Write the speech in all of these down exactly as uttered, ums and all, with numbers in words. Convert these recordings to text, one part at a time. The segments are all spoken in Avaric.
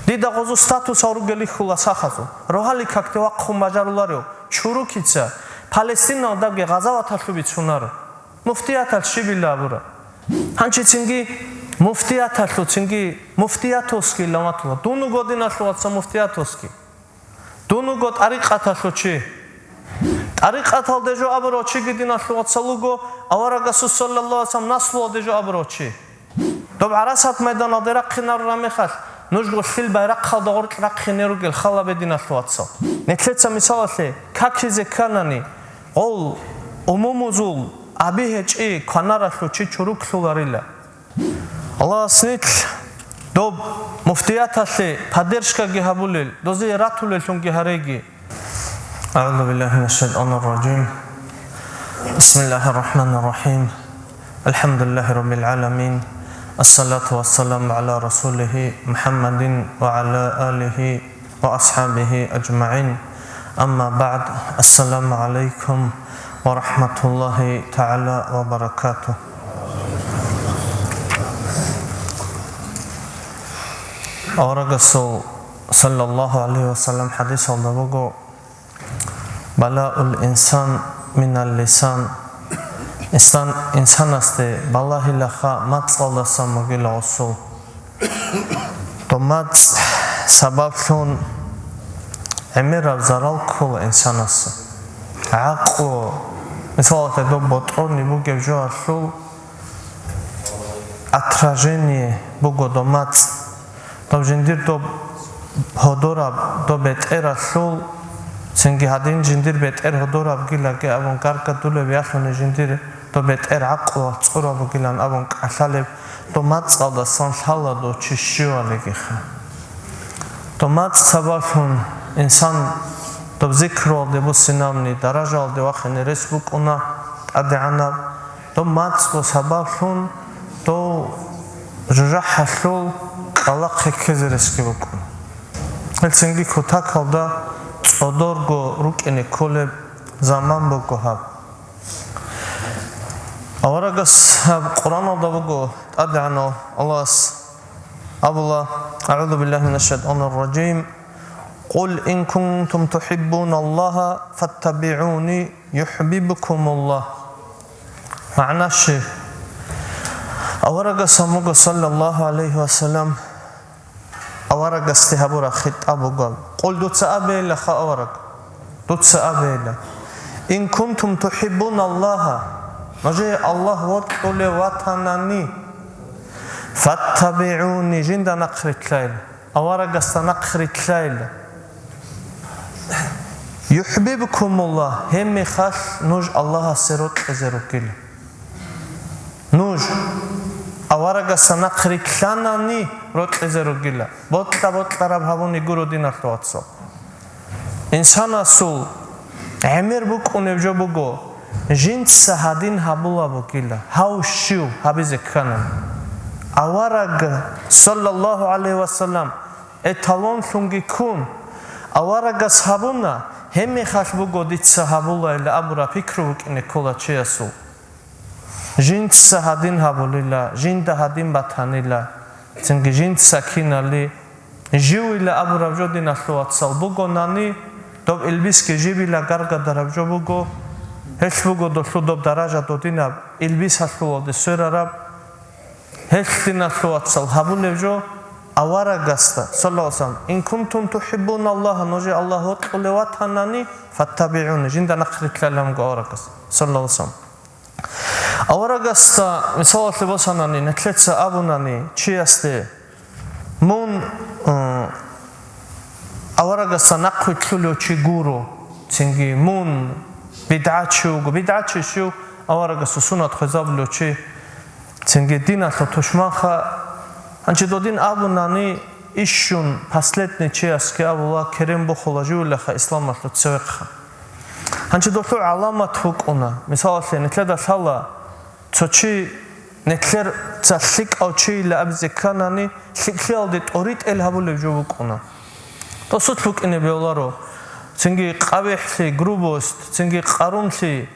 Дида гъозу статусал ругел рихьула сахазул. Рогьалил какде вахъун бажаруларев чурукица Палестиналдаги гъазаваталъуб бицунаро. Муфтиятал щибила абура. Гьанчи цинги муфтияталъу, цинги муфтиятовский ламатула. Дун вуго диналъул вацал муфтиятовский. Дун вуго тӀарикъаталъул чи. ТӀарикъаталде жо абурав чиги диналъул вацал вуго, аварагасул саллаллаху алейхи ва саллям наслуалде жо абурав чи. Доб гӀарасат майданалде рахъинарураб мехалъ, нуж гъолъил байрахъалда гъоркь рахъине ругел халабе диналъул вацал. Нилъеца мисалалъе, какизе кканани, гъол умумузул аби гьечӀи кванаралъул чи чуруклъуларила. Аллагьас нилъ доб муфтияталъе поддержкаги гьабулел, дозие ратулеллъунги гьареги. أعوذ بالله من الشيطان الرجيم. بسم الله الرحمن الرحيم. الحمد لله رب العالمين. الصلاة والسلام على رسوله محمد وعلى آله وأصحابه أجمعين. أما بعد. السلام عليكم ورحمة الله تعالى وبركاته. Аварагасул саллаллаху гӀалайхи ва саллям хӀадисалда буго: «Балаул инсан минал лисан». Инсан, инсанасде балагьилаха мацӀалдасан бугила гъосул. Доб мацӀ сабаблъун гӀемераб зарал ккола инсанасда. ГӀакълу, мисалалъе, доб ботӀрони бугеб жоялъул отражение буго доб мацӀ. Доб жиндир доб гьодораб доб бетӀералъул, цинги гьадин жиндир бетӀер гьодорабгилаги абун гаргадулеб, ялъуни жиндир доб бетӀер гӀакълуялъ цӀураб бугилан абун кӀалъалеб, доб мацӀалдасан лъала дов чи щивалигиха. Доб мацӀ сабаблъун инсан доб зикруялде буссинабни даражаялде вахине рес букӀуна тӀадегӀанаб. Доб мацӀго сабаблъун дов жужахӀалъул кӀкӀалахъе ккезе ресги букӀуна. Гьелцинги кутакалда цӀодорго рукӀине кколеб заман буго гьаб. Аварагас гьаб Къуръаналда буго, ТӀадегӀанав Аллагьас абула: أعوذ بالله من الشيطان الرجيم. قل إن كنتم تحبون الله فاتبعوني يحببكم الله. МагӀна щиб? Аварагас гьамуго, саллаллаху гӀалайхи ва саллям, аварагасде гьабураб хитӀаб буго: «Къул», дуца абейилаха, авараг, дуца абейила: «Ин кунтум тухӀиббуна Аллагьа», нужее Аллагь вокьулев ватанани, «фаттабигӀуни», жинда нахърилълъайила, аварагасда нахърилълъайила. «ЮхӀбибкумуллагь», гьебмехалъ нуж Аллагьасе рокьизе ругила. Нуж аварагасда нахърилълъанани рокьизе ругила, бокьа-бокьараб гьабуни гуро, диналъул вацал. Инсанасул гӀемер букӀунеб жо буго, жинца гьадин гьабулеб бугила, гьав щив гьабизе кканани. Авараг, саллаллаху гӀалайхи вассалам, эталонлъунги ккун, аварагас гьабуна, гьебмехалъ буго дица гьабулайилан абураб пикру букӀине ккола чиясул. Жинца гьадин гьабулила, жинда гьадин батанила, цинги жинца кинали, живила абураб жо, диналъул вацал, бугонани, доб илбисги живила гаргадараб жо буго, гьелъ буго долъул доб даража додинаб, илбисалъулалде сверараб, гьелъ, диналъул вацал, гьабулеб жо аварагасда, саллаллаху гӀалайхи вассалам: «Ин кунтум тухӀиббуна Аллагьа», нужее Аллагь вокьулев ватанани, «фаттабигӀуни», жинда нахърилълъайилан абун аварагас, саллаллаху гӀалайхи вассалам. Аварагасда, мисалалъе босанани, нилъеца абунани чиясде: «Мун, э, аварагасда нахърилълъулев чи гуро», цинги: «Мун бидгӀачи вуго». БидгӀачи щив? Аварагасул суннат хвезабулев чи, цинги диналъул тушманха. Гьанчи додин абунани, ишщун последний чиясги абула, керен бухула живилаха исламалъул цевехъа. Гьанчи долъул гӀаламат букӀуна. Мисалалъе, нилъеда лъала, цо чи, нилъер ца лъикӀав чийила абизе кканани, лъикӀлъиялде тӀоритӀел гьабулеб жо букӀуна. Досулъ букӀине бегьуларо, цинги къабихӀлъи, грубость, цинги къарумлъи,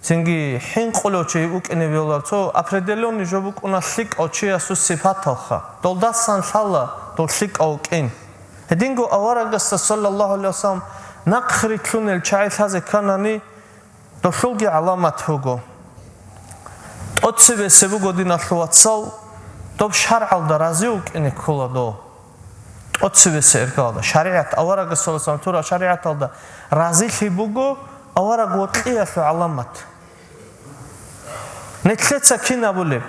цинги хӀинкъулев чи вукӀине бегьуларо. Цо определённый жо букӀуна лъикӀав чиясул сипаталха. Долдасан лъала дов лъикӀав вукӀин. Гьединго аварагасда, саллаллагьу гӀалайгьи вассалам, нахъ рилълъунел чагӀи лъазе кканани, долъулги гӀаламат буго. ТӀоцебесеб буго, диналъул вацал, доб шаргӀалда рази вукӀине ккола дов. ТӀоцебесеб эргалда, шаригӀат, аварагас, саллаллагьу гӀалайгьи вассалам, тураб шаригӀаталда разилъи буго авараг вокьиялъул гӀаламат. Нилъеца кин абулеб?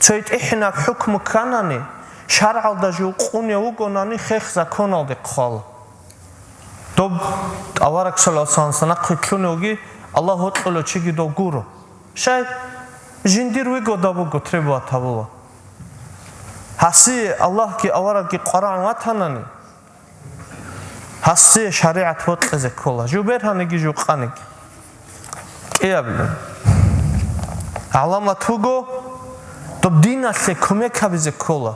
Цо гьитӀинаб хӀукму кканани, шаргӀалда жив къунев вугонани, хех законалде хъвала. Доб авараг, саллаллагьу гӀалайгьи вассалам, нахъ рилълъуневги, Аллагь вокьулев чиги дов гуро. Щай? Жиндир вигода буго требовать гьабула. Гьасие Аллагьги аварагги къварагӀун ватанани, гьасие шаригӀат вокьизе ккола, жубергьаниги жукъаниги. КӀиабилан. ГӀаламат буго, доб диналъе кумек гьабизе ккола.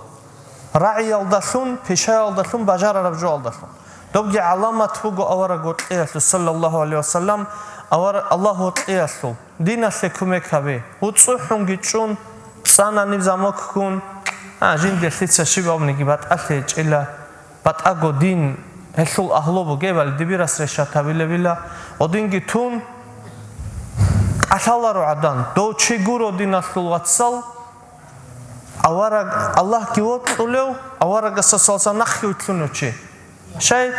РагӀиялдалъун, пишаялдалъун бажарараб жоялдалъун. Добги гӀаламат буго авараг вокьиялъул, саллаллагьу гӀалайгьи вассалам, авар-, Аллагь вокьиялъул. Диналъе кумек гьабе. ВуцӀцӀухӀунги чӀун, цӀананиб замок ккун, а, жинде лъица щиб абуниги батӀалъи гьечӀила, батӀаго дин, гьелъул агьлу бугебали дибирас решат гьабилебила, гъодинги тун, кӀалъаларо гӀадан, дов чи гуро, диналъул вацал, авараг, Аллагьги вокьулев, аварагасда, саллаллагьу гӀалайгьи вассалам, нахъги вилълъунев чи. Щай?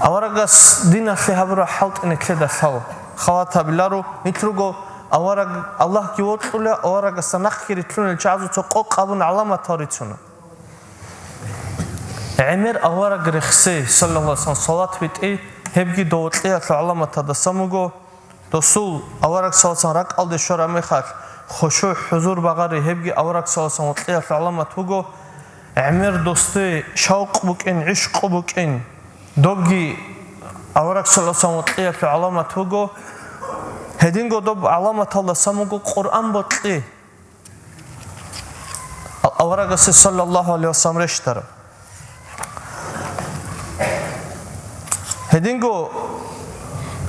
Аварагас диналъе гьабураб хӀалтӀи нилъеда лъала. Халат гьабиларо, нилъ руго авараг, Аллагьги вокьулев, аварагасда нахъги рилълъунел чагӀазул цо къокъ абун гӀаламатал рицуна. ГӀемер авараг рехсей, саллаллагьу гӀалайгьи вассалам, салат битӀи, гьебги дов вокьиялъул гӀаламаталдасан буго. Досул авараг, саллаллагьу гӀалайгьи вассалам, ракӀалде щвараб мехалъ, хушугӀ-хӀузур багъари, гьебги авараг, саллаллагьу гӀалайгьи вассалам, вокьиялъул гӀаламат буго. ГӀемер досде шавкъ букӀин, гӀишкъу букӀин, добги авараг, саллаллагьу гӀалайгьи вассалам, вокьиялъул гӀаламат буго. Гьединго доб гӀаламаталдасан буго Къуръан бокьи. Аварагасе, саллаллагьу гӀалайгьи вассалам, рещтараб. Гьединго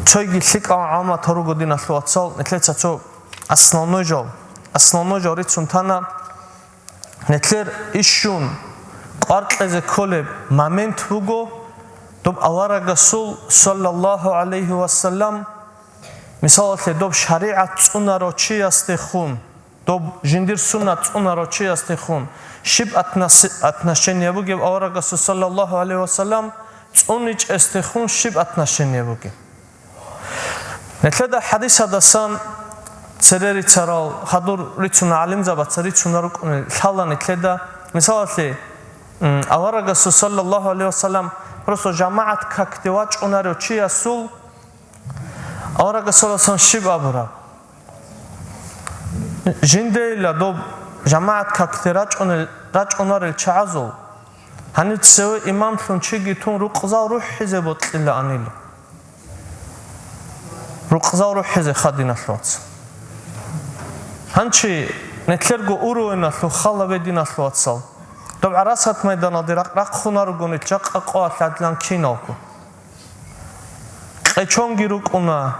цойги лъикӀал гӀаламатал руго, диналъул вацал, нилъеца цо основной жал, основной жал рицун тана. Нилъер ишщун кӀвар кьезе кколеб момент буго, доб аварагасул, саллаллагьу гӀалайгьи вассалам, мисалалъе, доб шаригӀат цӀунарав чиясдехун, доб жиндир суннат цӀунарав чиясдехун щиб атнас-, отношение бугеб, аварагасул, саллаллагьу гӀалайгьи вассалам, цӀуничӀесдехун щиб отношение бугеб? Нилъеда хӀадисадасан цере рицарал, хадур рицуна, гӀалимзабаца рицуна рукӀунел лъала нилъеда. Мисалалъе, м, аварагасул, саллаллагьу гӀалайгьи вассалам, просто жамагӀат какде вачӀунарев чиясул, аварагас, саллаллагьу гӀалайгьи вассалам, щиб абураб? Жиндейила доб жамагӀат какде рачӀунел-, рачӀунарел чагӀазул, гьанив цеве имамлъун чиги тун рукъзал рухӀизе бокьилаанила. Рукъзал рухӀизе ха, диналъул вацал. Гьанчи нилъерго уровеналъул халабе, диналъул вацал. Доб гӀарасат майданалде рахъ-, рахъунаруго нилъ жакъа къоялъ гӀадлан киналго. Къечонги рукӀуна,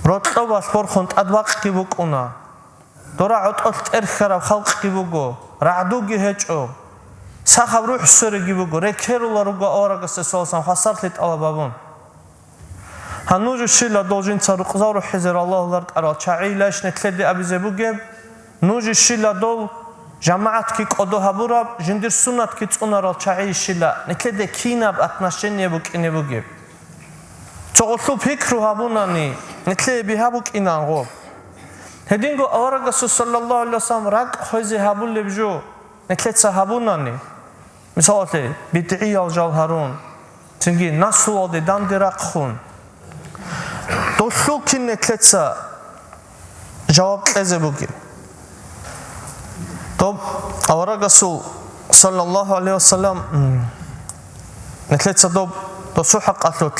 рокьобалъ борхун тӀадбакъги букӀуна. Дора гӀотӀолъ тӀерхьараб халкъги буго, рагӀдуги гьечӀо, сахаб рухӀ свериги буго, рекерула руго аварагасда, саллаллагьу гӀалайгьи вассалам, хвасарлъи тӀалаб гьабун. Гьанужищила дол жинца рукъзал рухӀизе раллагьулел рукӀарал чагӀийилайищ нилъеде абизе бугеб? Нужищила дол жамагӀатги кӀодо гьабураб, жиндир суннатги цӀунарал чагӀийищила нилъеде кинаб отношение букӀине бугеб? Цо гъолъул пикру гьабунани, нилъее бигьа букӀинан гъоб. Гьединго аварагасул, саллаллагьу гӀалайгьи вассалам, ракӀ хвезе гьабулеб жо нилъеца гьабунани, мисалалъе, бидгӀиял жал гьарун, цинги наслуялде данде рахъун, долъул кин нилъеца жаваб кьезе бугеб? Доб аварагасул, саллаллагьу гӀалайгьи вассалам, м, нилъеца доб досул хӀакъалъулъ,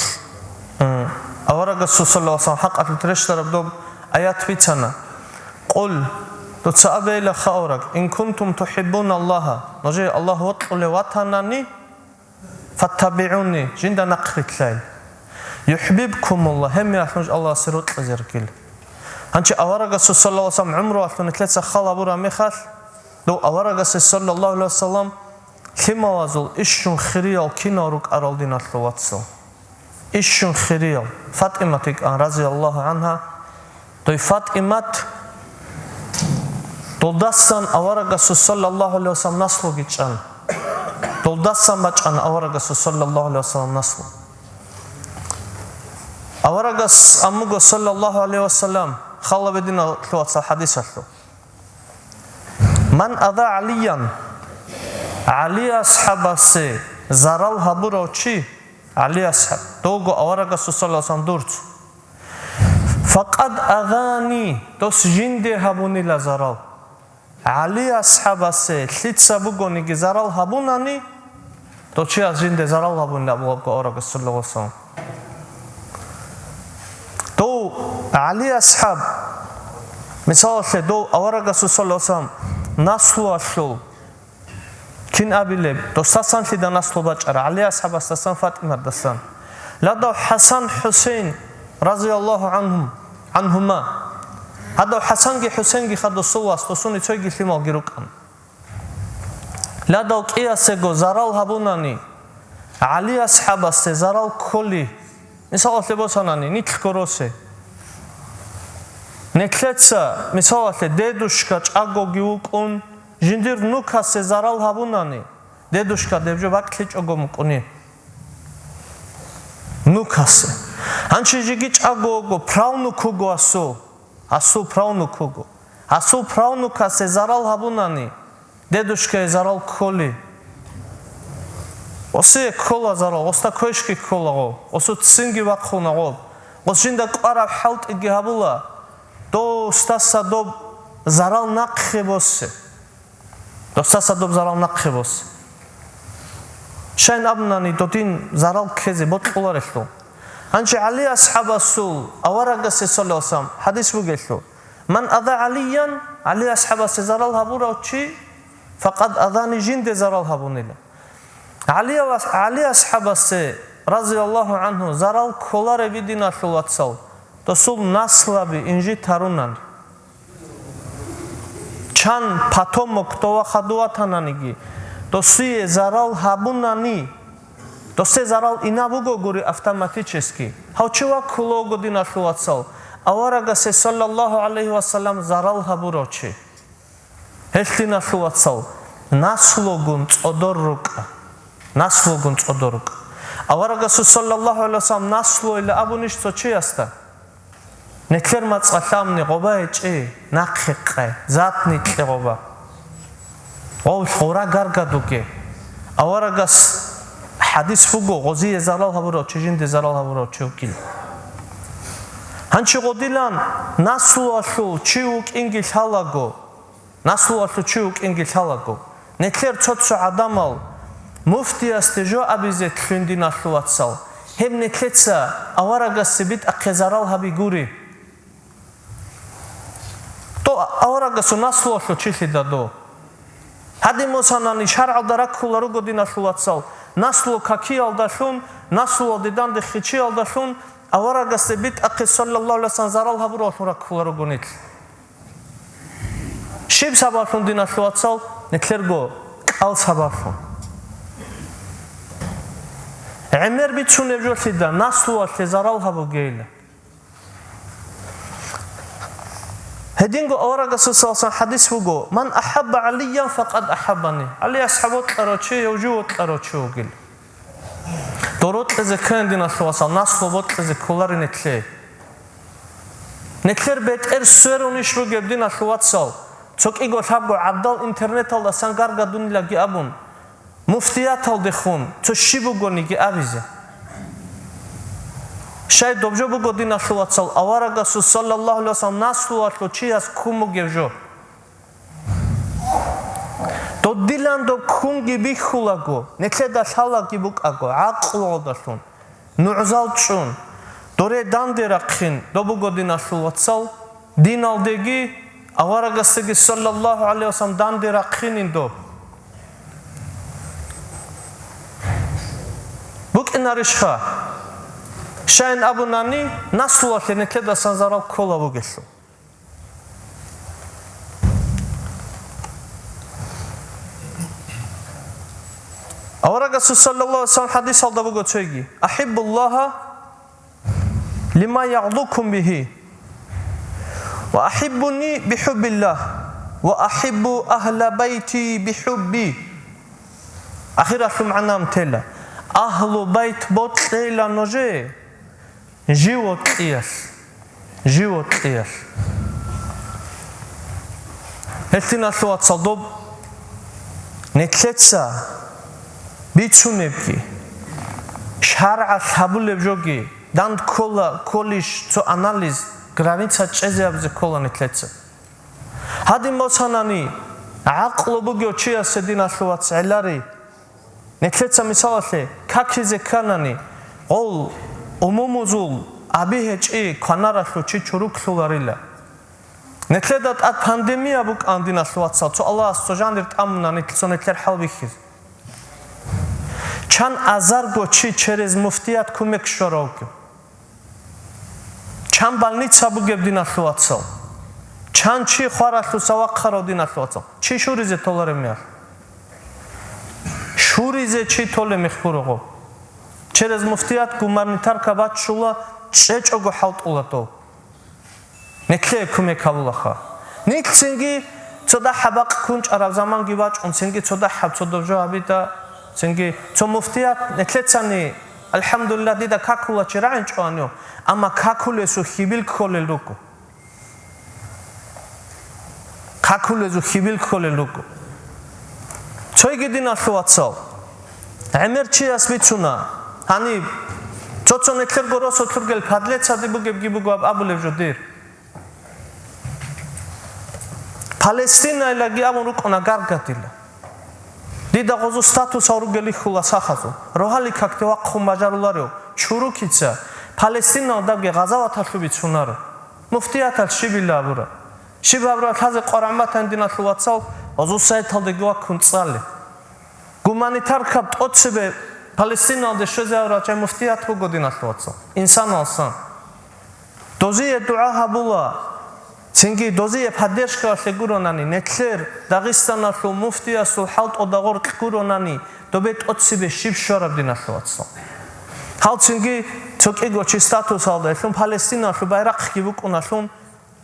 м, аварагасул, саллаллагьу гӀалайгьи вассалам, хӀакъалъулъ рещтараб доб аят бицана. Къул, дуца абейила, хавараг, ин кунтум тухӀиббуналлагьа, нужее Аллагь вокьулев ватанани, фаттабигӀуни, жинда нахърилълъай. ЮхӀбибкумуллагь, гьебмехалъ нуж Аллагьасе рокьизе ругила. Гьанчи аварагасул, саллаллагьу гӀалайгьи вассалам, гӀумруялъул нилъеца хал гьабураб мехалъ, дов аварагасе, саллаллагьу гӀалайгьи вассалам, Лъималазул ишщун хириял кинал рукӀарал, диналъул вацал. Ишщун хириял. ФатӀимат йикӀан, разияллагьу гӀангьа. Дой ФатӀимат, долдасан аварагасул саллаллагьу гӀалайгьи вассалам наслуги чӀана. Долдасан бачӀана аварагасул саллаллагьу гӀалайгьи вассалам наслу. Аварагас аммуго, саллаллагьу гӀалайгьи вассалам, хал гьабе, диналъул вацал, хадисалъул: «Ман аза ГӀалиян», ГӀали асхӀабасе зарал гьабурав чи, ГӀали асхӀаб, довго аварагасул саллаллагьу гӀалайгьи вассалам дурц, «факъад азани», дос жинде гьабунила зарал. ГӀали асхӀабасе лъица бугониги зарал гьабунани, дов чияс жинде зарал гьабунила абулебго аварагас, саллаллагьу гӀалайгьи вассалам. Дов ГӀали асхӀаб, мисалалъе, дов аварагасул, саллаллагьу гӀалайгьи вассалам, наслуялъул кин абилеб, досдасан лъида наслу бачӀара, ГӀали асхӀабасдасан, ФатӀиматдасан. Ладав ХӀасан-ХӀусейн, разияллагьу гӀангьум, гӀангьума. Гьадав ХӀасанги ХӀусейнги ха досул вас, досуни цойги лъималги рукӀан. Ладав кӀиясего зарал гьабунани, ГӀали асхӀабасде зарал кколи, мисалалъе босанани, нилъго росе. Нилъеца, мисалалъе, дедушка чӀагоги вукӀун, жиндир нукасе зарал гьабунани, дедушка деб жо бакълъичӀого мукӀуни. Нукасе. Гьанчи жеги чӀаго вуго, правнук вуго асул. Асул правнук вуго. Асул правнукасе зарал гьабунани, дедушкае зарал кколи. Осие ккола зарал, осда квешги кколаго, осу ццинги вахъунагъо, ос жинда кӀвараб хӀалтӀиги гьабула, дов устаса доб зарал нахъе босе. Досдаса доб зарал нахъе бос. Щайин абунани, додин зарал ккезе бокьуларелъул. Гьанже ГӀали асхӀабасул аварагасе, саллаллагьу гӀалайгьи вассалам, хӀадис бугелъул: «Ман аза ГӀалиян», ГӀали асхӀабасе зарал гьабурав чи, «факъад азани», жинде зарал гьабунила. ГӀали ас-, ГӀали асхӀабасе, разияллагьу гӀангьу, зарал кколареби, диналъул вацал, досул наслаби инжит гьарунан. Чан потомок дова хадув ватананиги, досие зарал гьабунани, досе зарал инаб бугогури автоматически. Гьав чи ваккула вуго, диналъул вацал, аварагасе, саллаллагьу гӀалайгьи вассалам, зарал гьабурав чи. Гьелъ, диналъул вацал, наслугун цӀодор рукӀа. Наслугун цӀодор рукӀа. Аварагасул, саллаллагьу гӀалайгьи вассалам, наслуила абунищ цо чиясда? Неклъер мацӀалъ амни гъоба гьечӀи, нахъе къай, зат никье гъоба. Гъов гъура гаргадуге. Аварагас хӀадис буго, гъозие зарал гьабурав чи жинде зарал гьабурав чи вукӀин. Гьанчи гъодилан наслуялъул чи вукӀинги лъалаго, наслуялъул чи вукӀинги лъалаго. Неклъер цо-цо гӀадамал муфтиясде жо абизе лъугьин, диналъул вацал, гьеб неклъеца аварагасде битӀахъе зарал гьаби гури. То аварагасул наслуялъул чилъида до. Гьадин босанани, шаргӀалда раккула руго, диналъул вацал, наслу какиялдалъун, наслуялде данде хичиялдалъун аварагасде битӀахъе, саллаллагьу гӀалайгьи вассалам, зарал гьабураллъун раккула руго нилъ. Щиб сабаблъун, диналъул вацал? Неклъерго кӀал сабаблъун. ГӀемер бицунеб жолъида наслуялъе зарал гьабугейилан. Гьединго аварагасул, саллаллагьу гӀалайгьи вассалам, хӀадис буго: «Ман ахӀабба ГӀалиян, факъад ахӀаббани». ГӀали асхӀаб вокьарав чи, гьев жив вокьарав чи вугил. Дорокьизе ккейин, диналъул вацал, наслу бокьизе кколарин нетлъе. Нетлъер бетӀер сверун иш бугеб, диналъул вацал, цо кӀиго лъабго гӀабдал интернеталдасан гаргадунилаги абун, муфтияталдехун цо щиб бугониги абизе. Щай доб жо буго, диналъул вацал, аварагасул, саллаллагьу гӀалайгьи вассалам, наслуялъул чияс ккун бугеб жо. Додилан доб ккунги бихьулаго, нетлъеда лъалаги букӀаго, гӀакълуялдалъун, нугӀзал чӀун, доре данде рахъин доб буго, диналъул вацал, диналдеги, аварагасдаги, саллаллагьу гӀалайгьи вассалам, данде рахъинин доб. БукӀинарищха? Щайин абунани, наслуялъе нетлъедасан зарал ккола бугелъул. Аварагасул саллаллагьу гӀалайгьи ва саллам хӀадисалда буго цойги: «АхӀиббуллагьа лима ягӀзукум бигьи, ва ахӀиббуни бихӀуббиллагь, ва ахӀиббу агьла байти бихӀубби». Ахиралъул магӀна тела: агьлу байт бокьейила нужее, Животлъиялъ. Животлъиялъ. Гьелъиналъул вацал доб нилъеца бицунебги, шаргӀалъ гьабулеб жоги, данд ккола, кколищ цо анализ, граница чӀезабизе ккола нилъеца. Гьадин босанани, гӀакълу бугев чиясе, диналъул вац, гӀелари. Нилъеца мисалалъе, какизе кканани, гъол умумузул аби гьечӀи кванаралъув чи чуруклъуларила. Нилъеда тӀад пандемия букӀан, диналъул вацал, цо Аллагьас цо жанир тӀамуна нилъ-, цо нилъер хӀалбихьизе. Чан азарго чи через муфтият кумек щварав вугев. Чан больница бугеб, диналъул вацал? Чан чи хваралъуса вахъарав, диналъул вацал? Чи щуризе толареб мехалъ? Щуризе чи толеб мехалъ гуро гъоб. Через муфтият гуманитарка баччула, чӀечӀого хӀалтӀула дов. Нилъее кумек гьабулаха. Нилъ цинги цо дагьаб бакъ кунчӀараб заманги бачӀун, цинги цо дагьаб цо дов жо гьабида, цинги цо муфтият нилъецани, алхӀамдулиллагь, дида какула чи рагӀинчӀо гьанив, амма какулесул хьибил кколел руго. Какулезул хьибил кколел руго. Цойги, диналъул вацал, гӀемер чияс бицуна, гьаниб, цо-цо нилъерго росулъ ругел подлецаде бугебги буго аб-, абулеб жо дир. Палестинайлаги абун рукӀуна гаргадила. Дида гъозу статусал ругел ихьула сахазул. Рогьалил какде вахъун бажаруларев чурукица Палестиналдаги гъазаваталъуб бицунаро. Муфтиятал щибила абура. Щиб гьабураб лъазе къварагӀматан, диналъул вацал, гъозу сайталдаги ваккун цӀале. Гуманитаркаб тӀоцебе Палестиналде щвезе гьавурав чай муфтият буго, диналъул вацал, инсаналсан. Дозие дугӀа гьабула, цинги дозие поддержкаялъе гуронани, нилъер Дагъистаналъул муфтиясул хӀалтӀуда гъоркь гуронани, добе тӀоцебе щиб щвараб, диналъул вацал. Гьал цинги цо кӀиго чи статусалда, гьелъун Палестиналъул байрахъги букӀуналъун,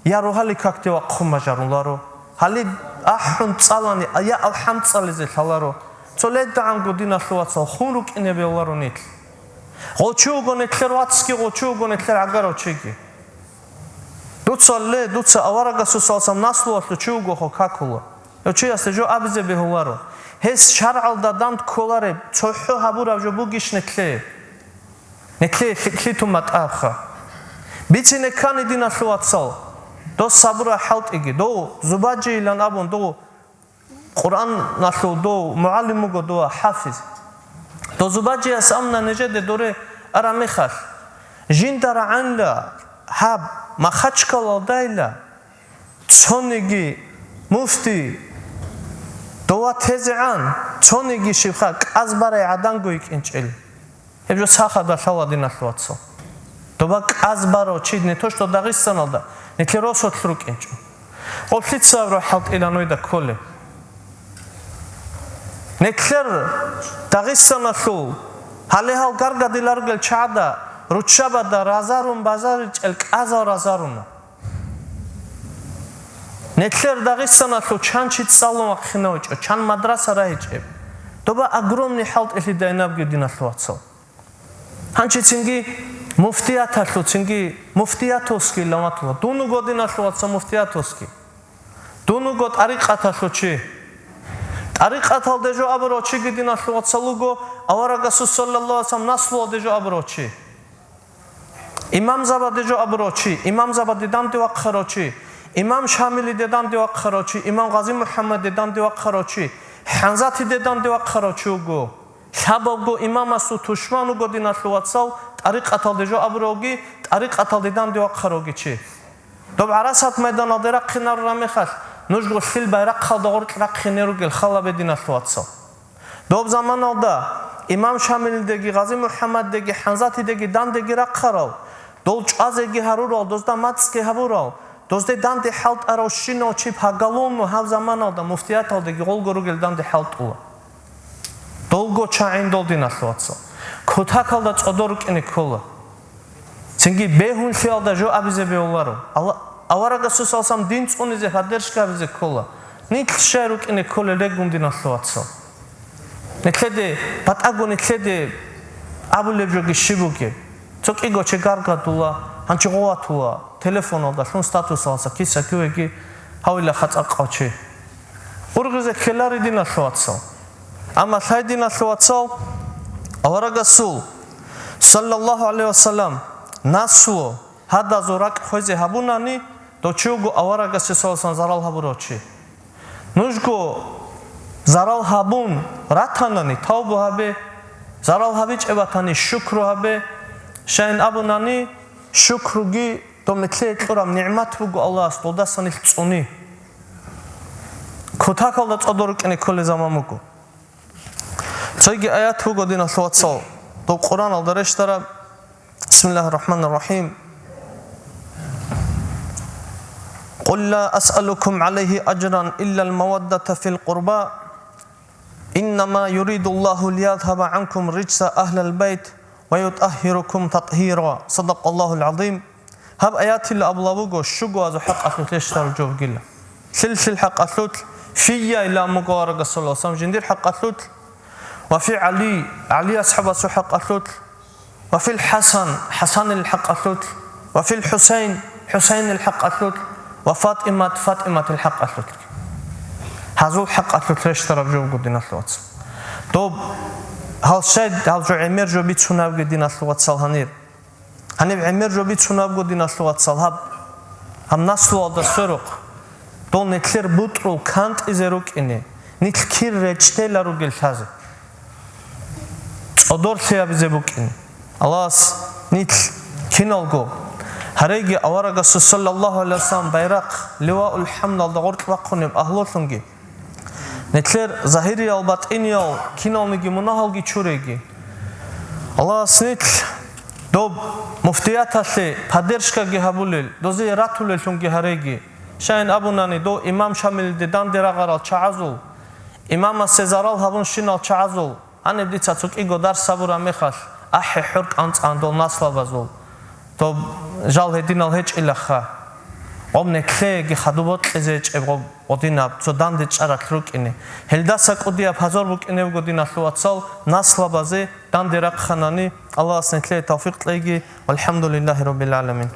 я рогьалил какде вахъун бажаруларо. Гьале ахӀун цӀалани, я алхӀам цӀализе лъаларо. Цо ледагӀанго, диналъул вацал, хун рукӀине бегьуларо нилъ. Гъочи вуго нилъер вацги, гъочи вуго нилъер гӀагарав чиги. Дуца ле, дуца аварагасул салсам наслуялъул чи вугохъо какула. Гьев чиясда жо абизе бегьуларо. Гьес шаргӀалда данде кколареб, цохӀо гьабураб жо бугищ нилъее? Нилъее лъикӀлъи тун батӀаха. Бицине ккани, диналъул вацал, дос сабура хӀалтӀиги, дов Зубаджийилан абун, дов Къуръаналъул дов мугӀалим вуго, дова хӀафиз. Дов Зубаджияс амна нижеде доре араб мехалъ, жинда рагӀанила гьаб Махачкалалдайила цониги муфти дова тезегӀан, цониги щибха кӀаз барай гӀаданго йикӀинчӀел. Гьеб жо сахада лъала, диналъул вацал. Доба кӀаз барав чи не то что Дагъистаналда, нилъер росулъ рукӀинчӀо. Гъоб лъица абураб хӀалтӀила нойда кколеб? Нилъер Дагъистаналъул гьале гьал гаргадила ругел чагӀада руччабада разарун базаричӀел кӀазал разаруна. Нилъер Дагъистаналъул чан чи цӀалун вахъинав вичӀо, чан мадраса рагьичӀеб. Доба огромный хӀалтӀилъи дайнабги, диналъул вацал. Гьанчи цинги муфтияталъул, цинги муфтиятовский ламатула. Дун вуго, диналъул вацал, муфтиятовский. Дун вуго тӀарикъаталъул чи. ТӀарикъаталде жо абурав чиги, диналъул вацал, вуго аварагасул саллаллагьу гӀалайгьи ва саллам наслуялде жо абурав чи. Имамзабаде жо абурав чи, имамзабаде данде вахъарав чи, имам Шамилиде данде вахъарав чи, имам Гъази МухӀаммадиде данде вахъарав чи, ХӀанзатиде данде вахъарав чи вуго. Лъабавго имамасул тушман вуго, диналъул вацал, тӀарикъаталде жо абуравги, тӀарикъаталде данде вахъаравги чи. Доб ГӀарасат майданалде рахъинарураб мехалъ, нужго лъил байрахъалда гъоркь рахъине ругел халабе, диналъул вацал. Доб заманалда имам Шамилдеги, Гъази МухӀаммаддеги, ХӀанзатидеги дандеги рахъарал, дол чӀвазеги гьарурал, дозда мацӀги гьабурал, дозде данде хӀалтӀаравщинав чи поголовно гьаб заманалда муфтияталдеги гъолго ругел данде хӀалтӀула. Долго чагӀиндал, диналъул вацал, кутакалда цӀодор рукӀине ккола. Цинги бегьунлъиялда жо абизе бегьуларо. Алла-, аварагасул салсам дин цӀунизе гьадершги гьабизе ккола. Нилъ щай рукӀине кколел регун, диналъул вацал? Нилъеде, батӀаго нилъеде абулеб жоги щиб бугеб? Цо кӀиго чи гаргадула, гьанчи гъоватула, телефоналда лъун статусалса киса кивеги гьавила хацӀа къав чи. Ургъизе ккелари, диналъул вацал. Амма лъай, диналъул вацал, аварагасул, саллаллаху гӀалайгьи вассалам, наслу гьадазул ракӀ хвезе гьабунани, дов чи вуго аварагасе саласан зарал гьабурав чи. Нужго зарал гьабун ратанани, тавба гьабе, зарал гьабичӀеб батани, шукру гьабе, щайин абунани, шукруги дов нилъее кьураб нигӀмат буго Аллагьас, долдаса нилъ цӀуни. Кутакалда цӀодор рукӀине кколел заман буго. Цоги аят буго, диналъул вацал, дов Къуръаналда рещтараб. بسم الله الرحمن الرحيم. قل لا أسألكم عليه أجرا إلا المودة في القربى، إنما يريد الله ليذهب عنكم رجس أهل البيت ويطهركم تطهيرا. صدق الله العظيم. Гьаб аятилла абула буго, щуго азу хӀакъалъулъ рещтараб жо бугила. Лъил-лъил хӀакъалъулъ, фийя илан буго аварагас саллаллаху гӀалайгьи вассалам, жиндир хӀакъалъулъ, ва фи ГӀали, ГӀали асхӀабасул хӀакъалъулъ, ва фил ХӀасан, ХӀасанил хӀакъалъулъ, ва фил ХӀусайн, ХӀусайнил хӀакъалъулъ, ва ФатӀимат, ФатӀиматил хӀакъалъулъ. Гьазул хӀакъалъулъ рещтараб жо буго, диналъул вацал. Доб гьал щай, гьал жо гӀемер жо бицунабги, диналъул вацал, гьанир. Гьаниб гӀемер жо бицунабго, диналъул вацал, гьаб, гьаб наслуялда сверухъ, дол нилъер бутӀрул кантӀизе рукӀине, нилъ кир речӀчӀела ругел лъазе. ЦӀодорлъи гьабизе букӀине. Аллагьас нилъ киналго гьареги аварагасул саллаллаху гӀалайгьи вассалам байрахъ Ливаул ХӀамдалда гъоркь бахъунеб агьлулъунги, нилъер загьириял, батӀиниял киналниги мунагьалги чуреги. Аллагьас нилъ доб муфтияталъе поддержкаги гьабулел, дозие ратулеллъунги гьареги. Щайин абунани, дов имам Шамилиде данде рагъарал чагӀазул, имамасе зарал гьабунщинал чагӀазул, гьаниб дица цо кӀиго дарс гьабураб мехалъ, ахӀи-хӀур кӀанцӀан дол наслабазул. Доб жал гьединал гьечӀилаха. Гъоб нилъееги хадуб бокьизе гьечӀеб гъоб гъодинаб цо данде чӀаралъ рукӀине. Гьелдаса кӀудияб гьазур букӀине буго, диналъул вацал, наслабазе данде рахъанани. Аллагьас нилъее тавфикъ кьеги. ВалхӀамдулиллагьи раббил гӀаламин.